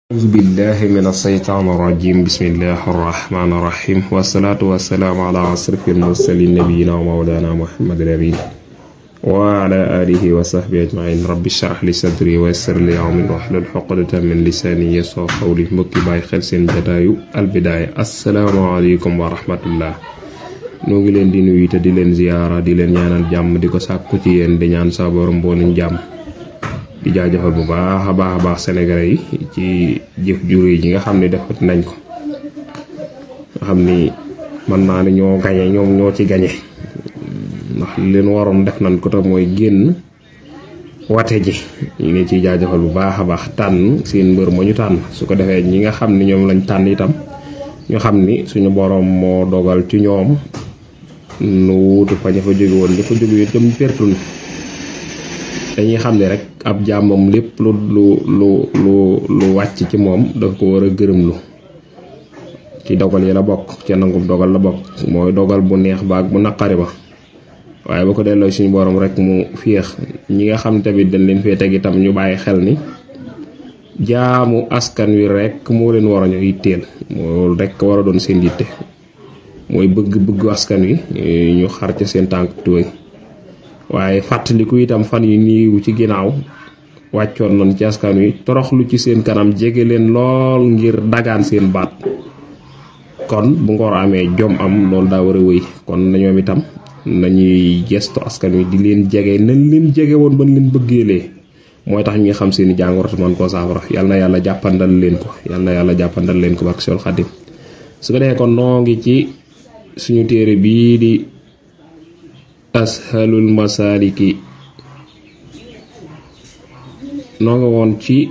أعوذ بالله من الشيطان الرجيم بسم الله الرحمن الرحيم والصلاة والسلام على أشرف المرسلين نبينا ومولانا محمد الأمين وعلى آله وصحبه أجمعين رب اشرح لي صدري ويسر لي أمري واحلل عقدة من لساني يفقهوا قولي mbokki bàyyi xel seen jataayu albidaaya asalaamaaleykum wa rahmatullah noo ngi leen di nuyu te di leen ziyaara di leen ñaanal jàmm di ko sàkku ci yéen di ñaan sa borom booluñ jàmm di jaajëfal bu baax a baax sénégalais yi ci jëf jure ji nga xam ne defat nañ ko nga xam ni mën naa ne ñoo gañe ñoom ñoo ci gañe ndax li leen waroon def nañ ko te mooy génn wate ji ñu ngi ciy jaajëfal bu baax a baax tànn seen mbër ma ñu tànn su ko defee ñi nga xam ni ñoom lañ tànn itam ñu xam ni suñu borom moo dogal ci ñoom nu wuutu fa ña fa jóge woon ñu fa jóge itam pertun dañuy xam ne rek ab jàmmam lépp lu wàcc ci moom dafa ko war a gërëmlu ci dogal yi la bokk ca nangub dogal la bokk mooy dogal bu neex ba ak bu naqari ba waaye ba ko delloo suñu borom rek mu féex ñi nga xam tamit dañ leen fee teg itam ñu bàyyi xel ni jaamu askan wi rek moo leen war a ñu yitteel moo rek war a doon seen yitte mooy bëgg askan wi ñu xar ca seen tànk tuwéy waaye fàttaliku itam fan yi niiw ci ginnaaw wàccoon nañ ci askan wi toroxlu ci seen kanam jege leen lool ngir dagaan seen baat kon bu ngor amee jom am loolu daa war a wéy kon ñoom itam nañuy gestu askan wi di leen jege nañ leen jege woon ba leen bëggeelee mooy tax ñi xam seeni jàngoro man koo saafara yal na yàlla jàppandal leen ko yal na yàlla jàppandal leen ko barke Seexul Xaadim su ko defee kon noo ngi ci suñu téere bii di ashalul masaliki noo nga woon ci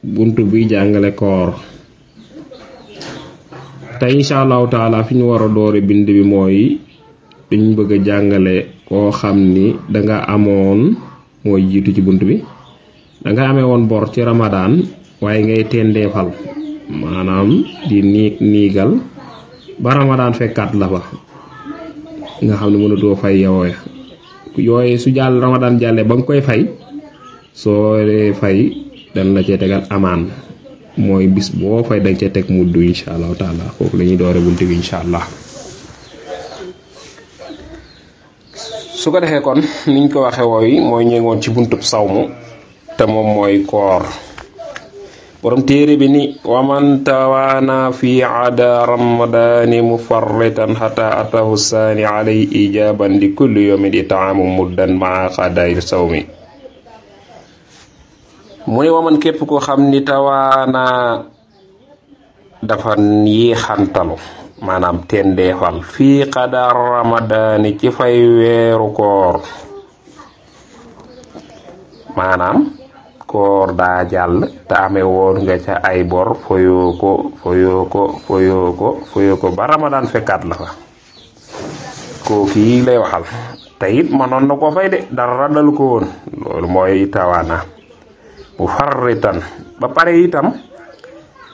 buntu bi jàngale koor tey insha allahu taala fi ñu war a doore bind bi mooy dañ bëgg a jàngale koo xam ni danga amoon mooy jiitu ci bunt bi danga amee woon bor ci ramadaan waaye ngay tendeefal maanaam di niigal ba ramadaan fekkaat la fa nga xam ne mënatoo fay yooye su jàll ramadaan jàllee ba nga koy fay soo dee fay dañ la cee tegal amaan mooy bis boo fay dañ cee teg muddu insha allahu taala foofu la ñuy doore buntu bi insha allah su ko defee kon niñ ko waxe wooy mooy ñëwoon ci buntub sawmu te moom mooy koor borom téere bi ni waman tawaana fi ada ramadani mufarritan xata atahu saani alay ijaban li kulli yawmin itaamu muddan maa xadayil sawmi mu ne waman képp ko xam ni tawaana dafa yéexantalu maanaam tendeefal fii qadar ramadani ci fay weeru koor maanaam koor daa jàll te amee woon nga ca ay bor foyoo ko ba ramadaan fekkaat la fa kooki lay waxal te it manoon na ko fay de dara dalu ko woon loolu mooy tawaana bu farritan ba pare itam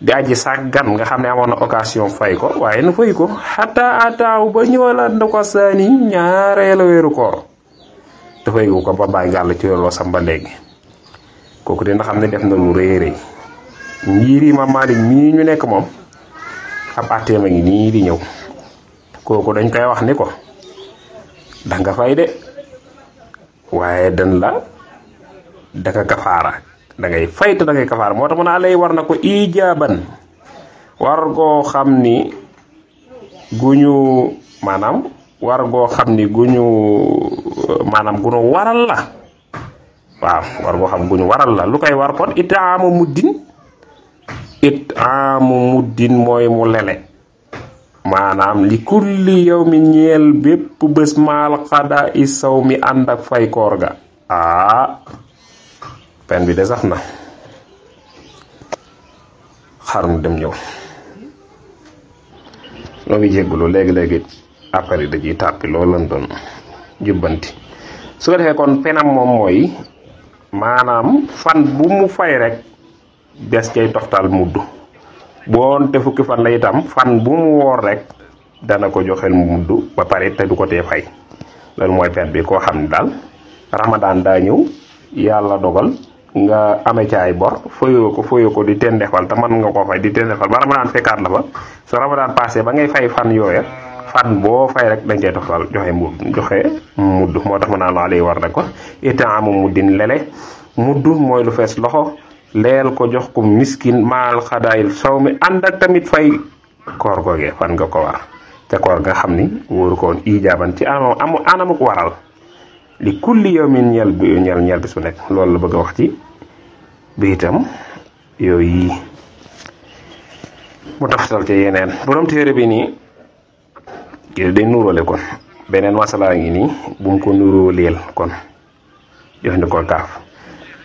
di aji sàggan nga xam ne amoon na occasion fay ko waaye na fay ko xata ataaw ba ñëwalaat na ko saani ñaareelu weeru koor te fay ko ba bàyyi ngàll ci loolu sam ba léegi kooku dina xam ne def na lu rëy rëy ngir Imaam Maalik mii ñu nekk moom ab àtteem a ngi nii di ñëw kooku dañ koy wax ni ko danga fay de waaye dañ la danga kafaara dangay fay te dangay kafaara moo tax mu naa lay war na ko ijaaban war goo xam ni guñu maanaam war goo xam ni guñu maanaam gunu waral la waaw war goo xam guñu waral la lu koy war kon itaamu muddin mooy mu lele maanaam li kulli yawmi ñeel bépp bés maal xada i saw mi ànd ak fay koor ga pen bi de sax na xar mu dem ñëw noo ngi jéggulu léegi après da ciy tàppi loolu lañ doon jubbanti su ko defee kon penam moom mooy maanaam fan bu mu fay rek des cay toftal mudd boon te fukki fan la itam fan bu mu woor rek dana ko joxel mudd ba pare te du ko tee fay loolu mooy pen bi koo xam ne daal ramadaan daa ñëw yàlla dogal nga amee ci ay bor fayoo ko di tendefal te mën nga koo fay di tendefal ba Ramadan fekkaat la fa su Ramadan passé ba ngay fay fan yooya fan boo fay rek dañ cey toftal joxe mudd moo tax ma naan la war rek ko itaamu muddin lele mudd mooy lu fees loxo leel ko jox ko miskin maal xadaayil sow mi ànd ak tamit fay koor googee fan nga ko war ca koor nga xam ni wóoru ko woon ijaaban ci anamuk waral li kulli yawmin ñeel bis bu nekk loolu la bëgg a wax ci bi itam yooyu mu taftal ci yeneen borom téere bi nii kii day nuróole kon beneen masala ngi nii bu mu ko nuróoleel kon jox ni ko kaaf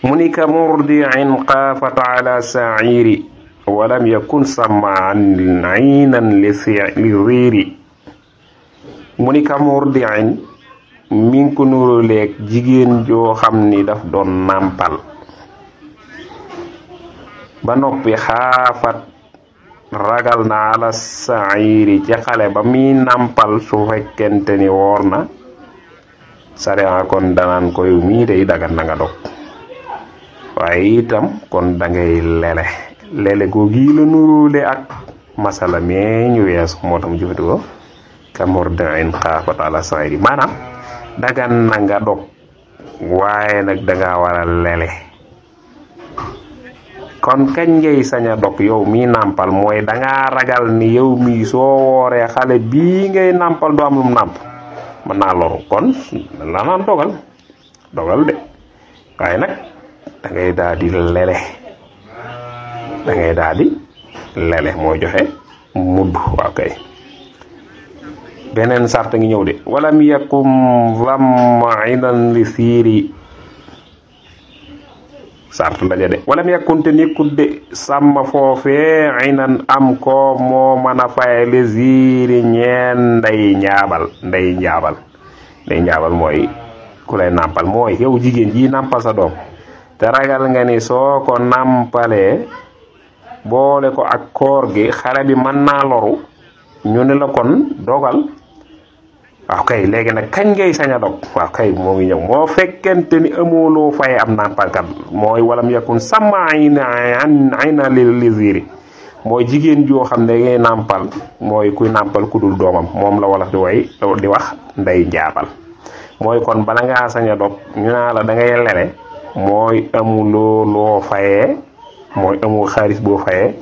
mu ni ka murdi'in qaafat ala sa'iri walam yakun samaan aynan li ziiri mu ni ka murdi'in mi ngi ko nuróoleeg jigéen joo xam ni daf doon nàmpal ba noppi xaafat ragal na ala sairi ci xale ba mi nàmpal su fekkente ni woor na sariya kon danaan ko yow mii day dagan na nga dog waaye itam kon da ngay lele googi la nuróole ak masala mee ñu weesu moo tax mu jëfandikoo ka murdi'in xaafat ala sairi maanaam dagan na nga dog waaye nag danga war a lele kon kañ ngay sañ a dog yow mi nàmpal mooy danga ragal ni yow mi soo wooree xale bii ngay nàmpal du am lum nàmp mën naa loru kon la naan dogal de waaye nag da ngay daal di lele moo joxe mudd waaw kay beneen sart ngi ñëw de walam yakum zam'inan li siiri sart la ja de walam yakun te nekkut de sàmm foofee inan am ko moo mën a faye li siiri ñeen nday njaabal mooy ku lay nàmpal mooy yow jigéen ji nàmpal sa doom te ragal nga ni soo ko nàmpalee boole ko ak koor gi xale bi mën naa loru ñu ne la kon dogal waaw kay léegi nag kañ ngay sañ a dog waaw kay moo ngi ñëw moo fekkente ni amooloo fay am nàmpalkat mooy walam yakun sama ayna li ziiri mooy jigéen joo xam ne ngay nàmpal mooy kuy nàmpal ku dul doomam moom la wolof di wax nday njaabal mooy kon bala ngaa sañ a dog ñu naa la da ngay lele mooy amuloo loo fayee mooy amoo xaalis boo fayee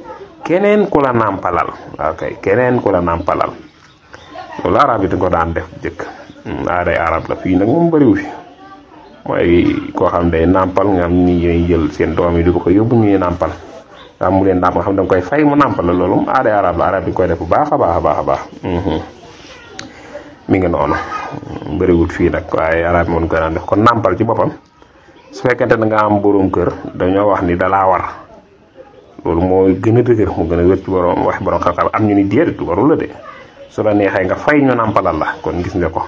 keneen ku la nàmpalal waaw kay keneen ku la nàmpalal loolu arab yi dañ ko daan def jëkk aaday arab la fii nag moom bëriwu fi mooy koo xam day nàmpal nga am ni ñuy jël seen doom yi di ko yóbbu ñuy nàmpal nga am mu leen nàmpal nga xam da nga koy fay mu nàmpal la loolu aaday arab la arab yi koy def bu baax a baax mi ngi noonu bëriwut fii nag waaye arab yi moom koy daan def kon nàmpal ci boppam su fekkente ne nga am borom kër dañoo wax ni dalaa war loolu mooy gën a dëgër mu gën a wér ci borom wax borom xam-xam am ñu ni déedéet warul la de su la neexee nga fay ñu nàmpalal la kon gis nga ko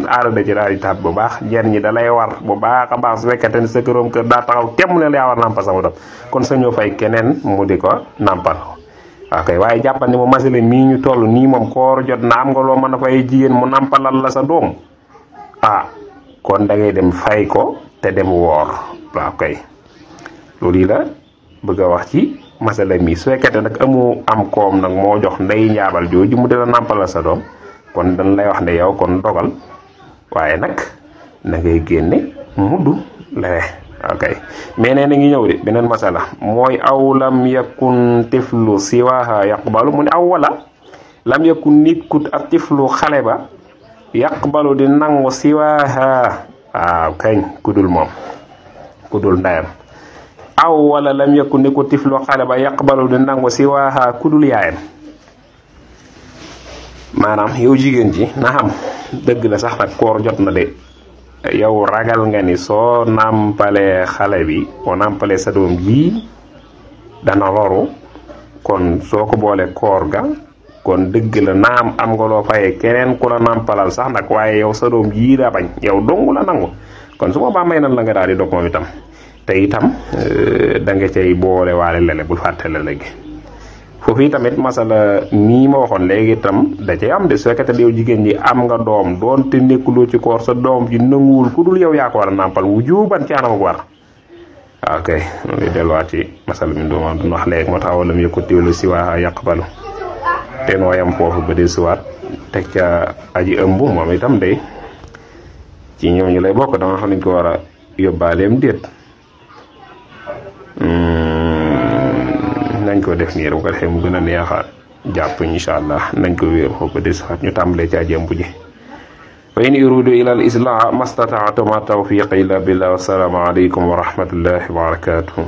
aada da ci daal di taat bu baax jenn ñi da lay war bu baax a baax su fekkente ne sa këroom kër daa taxaw temm ne la yaa war nàmpal sama doom kon sa ñoo fay keneen mu di ko nàmpal waaw kay waaye jàppal ni mu masale mii ñu toll nii moom koor jot na am nga loo mën a fay jigéen mu nàmpalal la sa doom kon da ngay dem fay ko te dem woor waaw kay loolu yi la bëgg a wax ci masala mi su fekkente nag amoo am koom nag moo jox ndey njaabal jooju mu dina nàmpalal sa doom kon dañ lay wax ne yow kon dogal waaye nag na ngay génne mudd lene ok mais nee na ngi ñëw de beneen masala mooy aw lam yakun tiflu siwaha yaqbalu mu ne aw wala lam yakun nit kut ab tiflu xale ba yaqbalu di nangu siwaha waaw kañ kudul moom kudul ndayam aw wala lam yakun ni ko tiflu xale ba yaqbalu di nangu siwaha kudul yaayam maanaam yow jigéen ji na xam dëgg la sax nag koor jot na de yow ragal nga ni soo nàmpalee xale bi boo nàmpalee sa doom ji dana loru kon soo ko boole koor ga kon dëgg la naam am nga loo fayee keneen ku la nàmpalal sax nag waaye yow sa doom jii daa bañ yow dong la nangu kon su boobaa may nan la nga daal di dog moom itam te itam da nga cay boole waale lele bul fàtte lele gi foofu tamit masala nii ma waxoon léegi itam da cay am de su fekkee yow jigéen ñi am nga doom doonte nekkuloo ci koor sa doom ji nanguwul ku dul yow yaa ko war a nàmpal wu juuban ci anam ak war ok li delluwaat ci masal mi doon wax léegi moo tax wala mu yëkkati lu si waa yaqbalu te noo yam foofu ba del siwaat teg ca aji ëmb moom itam day ci ñooñu lay bokk danga xam nañ ko war a yóbbaaleem déet nañ ko def nii rek bu ko defee mu gën a neexa jàpp incha allah nañ ko wéer foofu ba del siwaat ñu tàmbalee ci aji ëmb ji wa in uridu ila al islaaha mastata'tu ma tawfiqi illa billah wa salaamu alaykum wa rahmatullahi wa barakatuh